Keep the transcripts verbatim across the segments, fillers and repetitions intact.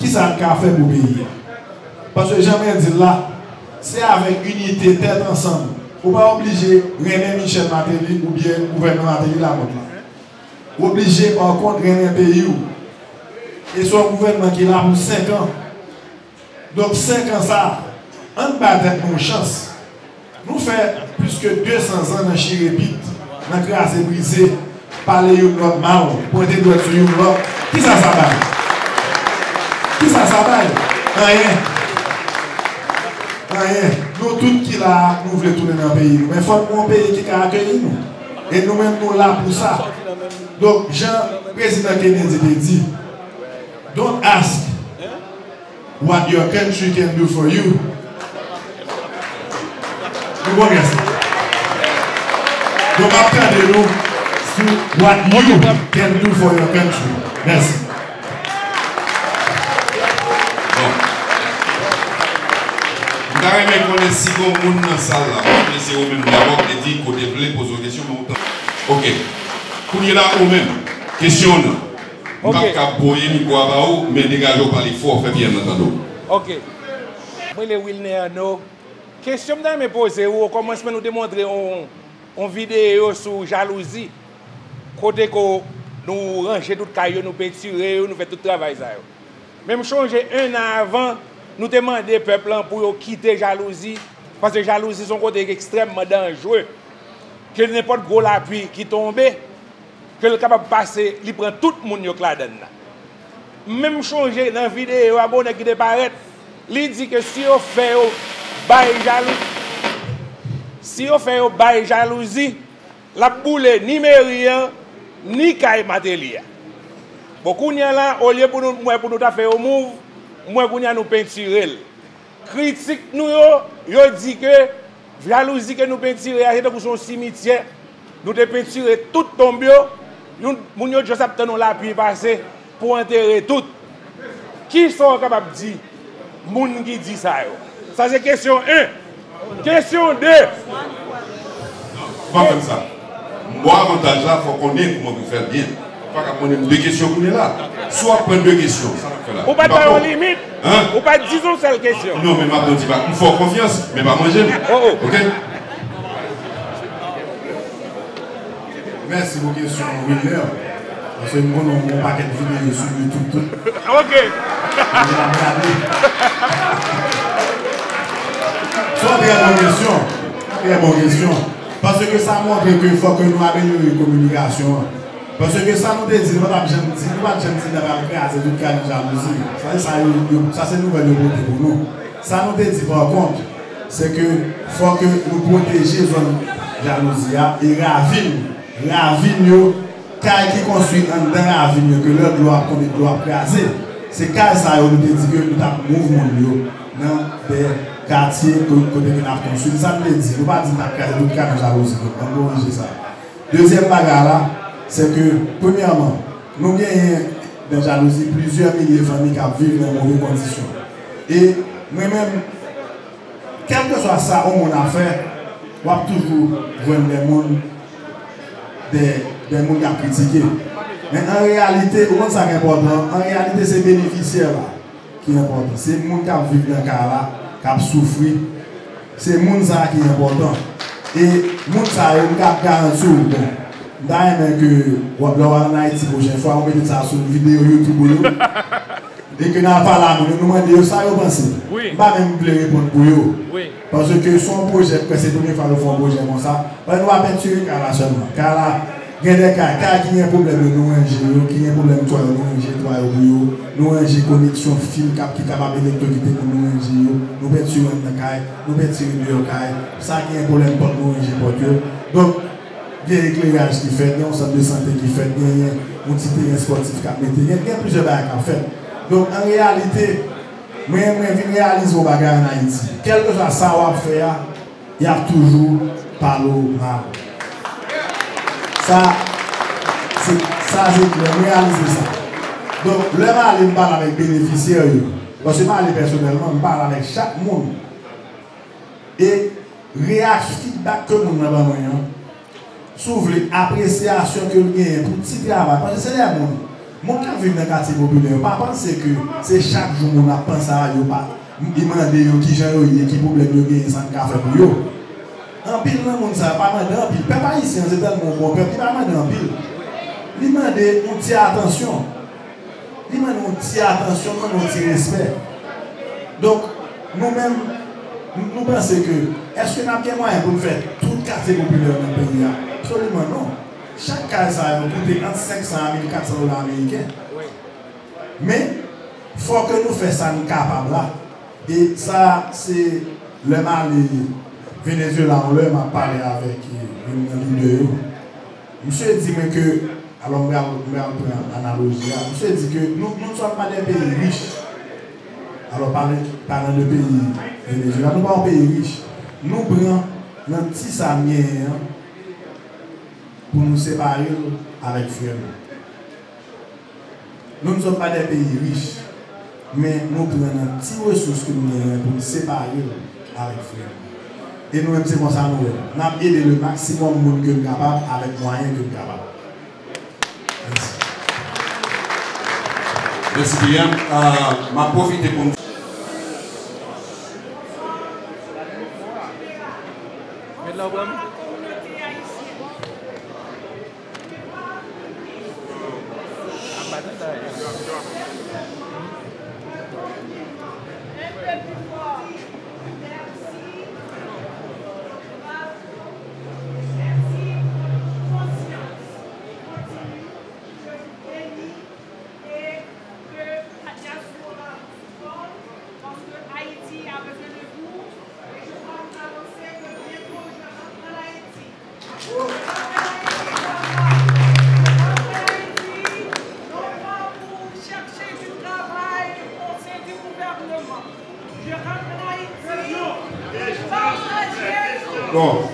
Kisa n ka fè pou peyi a? Paske jan mwen di l la, se avèk inite, tèt ansanm. Ou pa oblije renmen Michel Martelly oubyen gouvènman Martelly Lamothe la. Ou oblije, pa kont, renmen peyi w. E se yon gouvènman ki la pou senk an. Donk, senk an sa a, ann ba tèt nou yon chans. Nou fè plis ke de san zan nan chire pit, nan kraze brize, pale youn lòt mal, pwente dwèt sou youn lòt. Kisa sa bay? Kisa sa bay? Anyen. Anyen. Nou tout ki la a, nou vle tounen nan peyi nou. Men fòk nou yon peyi ki ka akeyi nou. E nou menm, nou la pou sa. Donk, jan Prezidan Kennedy te di, don't ask what your country can do for you. Nou bon, mèsi. Donk, m ap tande nou sou what you can do for your country. Mèsi. Bon. M ta renmen konnen si gon moun nan sal la, m konnen se ou menm dabò ki te di kote vle poze yon kesyon, men ou tan. Oke. Kounye la, ou menm, kesyon w nan. M p ap Ok. ka voye mikwo a ba ou, men degaje w pale fò, fè P M nan tande w. Ok. Mwen rele Wilner Arnaud. Kesyon m ta renmen poze ou, okòmansman nou te montre yon, yon videyo sou jalouzi. Kote ke nou ranje tout kay yo, nou pentire yo, nou fè tout travay sa yo. Men m chonje en an avan, nou te mande pèp lan pou yo kite jalouzi, paske jalouzi se yon kote ki ekstrèmman danjre. Ke nenpòt gwo lapli ki tonbe, ke l kapab pase, li pran tout moun yo k ladann nan. Men m chonje nan videyo a, gon nèg ki te parèt, li di ke si yo fè yo bay jalou, si yo fè yo bay jalouzi, l ap boule ni meri an, ni kay Martelly a. Bon, kounye a la, olye pou nou, m wè pou nou ta fè yo move, m wè kounye a nou pentire l. Kritik nou yo, yo di ke jalouzi ke nou pentire a, se tankou se yon simityè. Nou te pentire tout tonb yo. Youn, moun yo just ap tann yon lapli pase pou antere tout. Kisa w kapab di moun ki di sa yo? Sa se kesyon en. Kesyon de. Pa fè m sa. M ba w avantaj la, fò w konnen kòman pou fè l byen. Ou pa ka poze m de kesyon kounye la. Si w ap pran de kesyon, sa n ap fè la? Ou pa t ba yo limit. Hein? Ou pa t di yon sèl kesyon. Non, men m ap di, m fè w konfyans, men pa manje m. Oh, oh. Oke? Mèsi pou kesyon an, Wilner. Paske m konnen w gen yon pakèt videyo sou YouTube tou. Ok. Mwen ap gade. Se yon trè bon kesyon. Trè bon kesyon. Paske sa montre ke fòk ke nou amelyore kominikasyon an. Paske sa nou te di, nou pa t ap janm di, nou pa t janm di n ap al kraze tout kay nan jalouzi. Sa se sa yo, yo, sa se nouvèl yo pote pou nou. Sa nou te di, pa kont, se ke fòk ke nou pwoteje zòn jalouzi a e ravin, ravin yo, kay ki konstwi anndan ravin yo, ke lè dlo ap tonbe, dlo ap kraze. Se kay sa yo nou te di ke nou t ap move moun yo nan de katye ko-, kote ke n ap konstwi. Se sa nou te di. Nou pa di n t ap kraze tout kay nan jalouzi, non. Ann korije sa. Dezyèm bagay la, se ke, premyèman, nou genyen nan jalouzi plizyè milye fanmi k ap viv nan move kondisyon. E mwen menm, kèlkeswa sa yon moun ap fè, w ap toujou jwenn de moun, de, de moun k ap kritike. Men an reyalite, ou konn sa k enpòtan? An reyalite, se benefisyè la ki enpòtan. Se moun k ap viv nan kay la, k ap soufri. Se moun sa a ki enpòtan. E moun sa yo, m ka ap garanti w, bon, m ta renmen ke w ap, lè w al ann Ayiti pwochen fwa, ou mete sa sou videyo YouTube ou yo. E ke n al pale a moun yo, nou mande yo sa yo panse. Wi. M pa menm vle reponn pou yo. Wi. Paske se yon pwojè, m kwè se premye fwa yo fè yon pwojè konsa. Paske nou pa pentire kay la sèlman. Kay la, gen de kay, kay ki gen pwoblèm yo, nou ranje yo, ki gen pwoblèm twa yo, nou ranje twa yo pou yo, nou ranje koneksyon fil k ap, ki kapab elektwokite moun, nou ranje yo, nou pentire anndan kay, nou pentire deyò kay, sa ki gen pwoblèm pòt, nou ranje pòt yo. Donk, gen ekleraj ki fèt, gen yon sant de sante ki fèt, genyen yon ti teren espòtif k ap mete, gen, gen plizyè bagay k ap fèt. Donk, an reyalite, mwen, mwen vin reyalize yon bagay ann Ayiti. Kèlkeswa sa w ap fè a, y ap toujou pale w mal. Sa, se, sa se klè, m reyalize sa. Donk, lè m ale, m pale avèk benefisyè yo. Paske m ale pèsonèlman, m pale avèk chak moun. E reyak-, feedback ke moun nan ban mwen an, si w vle, apresyasyon ke l genyen pou ti travay, paske se de moun, Moun k ap viv nan katye popilè yo pa panse ke se chak jou moun ap panse a yo, pa, li mande yo kijan yo ye, ki pwoblèm yo genyen, sa n ka fè pou yo. Anpil nan moun sa yo pa mande anpil. Pèp ayisyen an se tèlman yon bon pèp, li pa mande anpil. Li mande yon ti atansyon. Li mande yon ti atansyon, li mande yon ti respè. Donk, nou menm, nou, nou panse ke, èske n ap gen mwayen pou n fè tout katye popilè yo nan peyi a? Absoliman non. Chak kay sa yo koute ant senk san a mil kat san dola ameriken. Men, fò ke nou fè sa n kapab la. E sa, se lè m ale Venezuela, yon lè m ap pale avèk, eh, youn nan lidè yo. Misye di mwen ke, alò m pral, m pral pran analoji a. Misye di ke nous, nous ne sommes pas des pays riches. Alors, parlant, parlant de peyi Venezuela, nou pa yon peyi rich. Nou pran nan ti sa n genyen an pou nou separe l avèk frè nou. Nous ne sommes pas des pays riches, men nou pran nan ti resous ke nou genyen pou nou separe l avèk frè nou. E nou menm, se konsa nou wè l. N ap ede le maksimòm moun ke n kapab avèk mwayen ke n kapab. Mèsi. Mèsi, P M. Ah, m ap pwofite pou m Met la w pran m? Anba tèt la ye. Bon,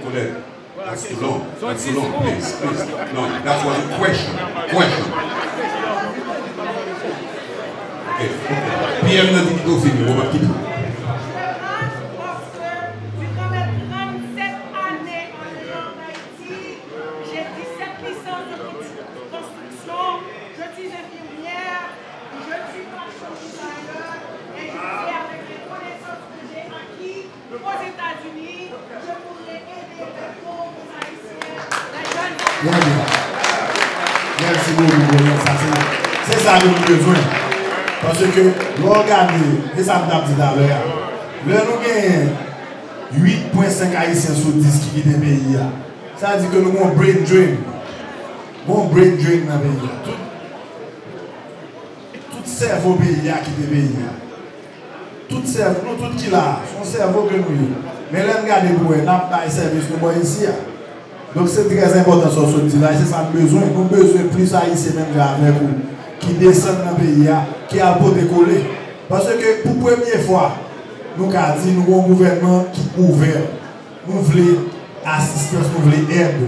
Colette, that's too long. That's too long, please, please. No, that was a question. Question. Ok, ok. P M nan di kite w fini, mwen p ap kite w. J'ai dix-sept licences de constru- construction, je suis infirmière, je suis fashion designer et je sais avec les connaissances que j'ai acquis aux États-Unis, je pourrais aider les pauvres Haïtiens, les jeunes. Byen, byen. Mèsi bokou, Colette. Sa se, se sa ke nou bezwen. Paske lè w gade, se sa m t ap di talè a. Lè nou genyen uit pwen senk Ayisyen sou dis ki kite peyi a, sa di ke nou gen yon brain drain. Gen yon brain drain nan peyi a. Tout, tout sèvo peyi a kite peyi a. Tout sèvo, nou tout ki la a, se yon sèvo ke nou ye. Men lè n gade pou wè, n ap bay sèvis nou bò isi a. Donk, se trè enpòtan sa w sot di la, e se sa n bezwen. Nou bezwen plis Ayisyen menm jan avèk ou, ki desann nan peyi a, ki al pote kole. Paske pou premye fwa, nou ka di nou gen yon gouvènman ki ouvè. Nou vle asistans, nou vle èd,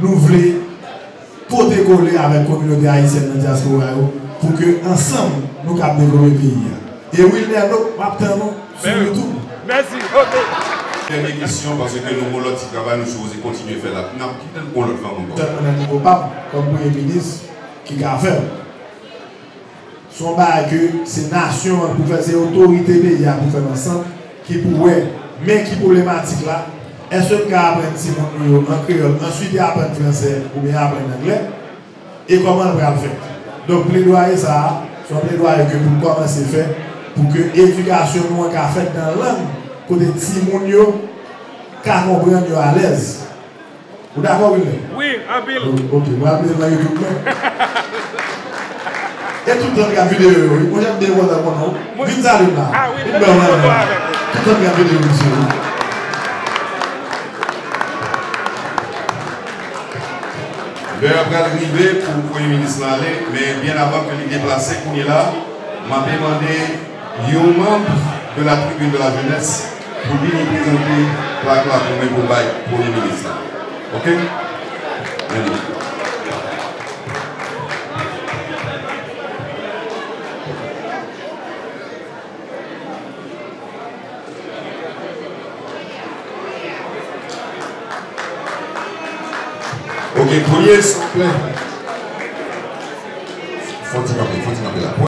nou vle pote kole avèk kominote ayisyèn nan dyaspora yo pou ke ansanm nou kab devlope peyi a. E Wilner, nou, m ap tann ou sou YouTube. Mèsi. Ok. Dènye kesyon, paske nou gon lòt ti travay nou sipoze kontinye fè la. N ap kite l pou yon lòt fanm ankò. Sèlman nan nivo pa m, kòm premye minis, ki ka fè l. Se yon bagay ke se nasyon an pou fè, se otorite peyi a pou fè l ansanm, ki pou wè, men ki pwoblematik la, èske n ka aprann timoun nou yo an kreyòl, answit y aprann fransè oubyen y aprann anglè, e kòman l pral fèt? Donk, pledwaye sa a, se yon pledwaye ke pou n kòmanse fè, pou ke edikasyon nou an ka fèt nan lang kote timoun yo ka konprann yo alèz. Ou dakò, Wilner? Wi, anpil. O-, ok, mwen ap mete l nan YouTube mwen. E tout tan m gade videyo yo, wi. Mwen, jan m te kontan konnen w. Vin salye m la. Ah, wi. Vin bè w la. Tout tan m gade videyo misye, wi. Lè a pral rive pou premye minis lan ale, men byen avan ke li deplase kounye la, m ape mande yon manm de la tribune de la jeunesse pou vini prezante plak la pou mwen pou bay premye minis la. Ok? Ann. Ok, premye, silvouplè. Fò ti kanpe, fò ti kanpe la.